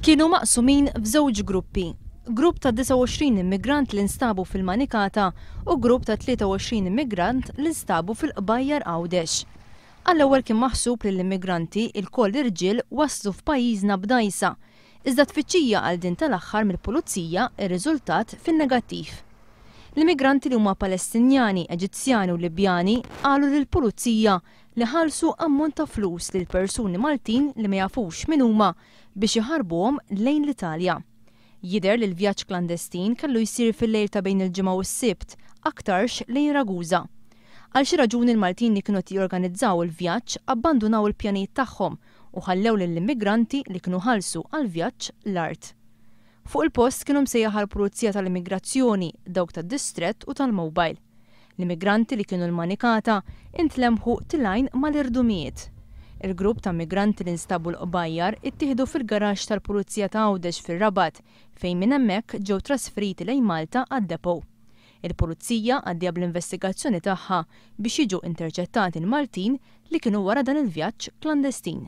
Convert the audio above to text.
Kienu maqsumin f'żewġ gruppi, grupp ta' 29 immigrant li nstabu fil-Manikata u grupp ta' 23 immigrant li nstabu fil-Qbajjar Għawdex. Għall-ewwel kien maħsub li l-immigranti, ilkoll irġiel, waslu f'pajjiżna b'dgħajsa, iżda tfittxija għal din tal-aħħar mill-Pulizija rriżultat fin-negattiv. L-immigranti li huma Palestinjani, Eġizzjani u Libjani qalu lill-Pulizija li ħallsu ammont ta' flus lil persuni Maltin li ma jafux min huma biex iħarrbuhom lejn l-Italja. Jidher li l-vjaġġ klandestin kellu jsir fil-lejl ta' bejn il-Ġimgħa u s-Sibt, aktarx lejn Ragusa. Għal xi raġuni l-Maltin li kienu qed jorganizzaw il-vjaġġ abbandunaw il-pjanijiet tagħhom u ħallew lill-immigranti li kienu ħallsu għall-vjaġġ l-art. Fuq il-post kienu msejjaħa l-Pulizija tal-Immigrazzjoni, dawk tad-Distrett u tal-Mobile. L-immigranti li kienu l-Manikata intlemħu tilgħin mal-irdumijiet. Il-grupp ta' immigranti li nstabu l-Qbajjar ittieħdu fil-garaxx tal-Pulizija ta' Għawdex fir-Rabat fejn minn hemmhekk ġew trasferiti lejn Malta għad-depot. Il-Pulizija għaddejja bl-investigazzjoni tagħha biex jiġu interċettati l-Maltin li kienu wara dan il-vjaġġ klandestin.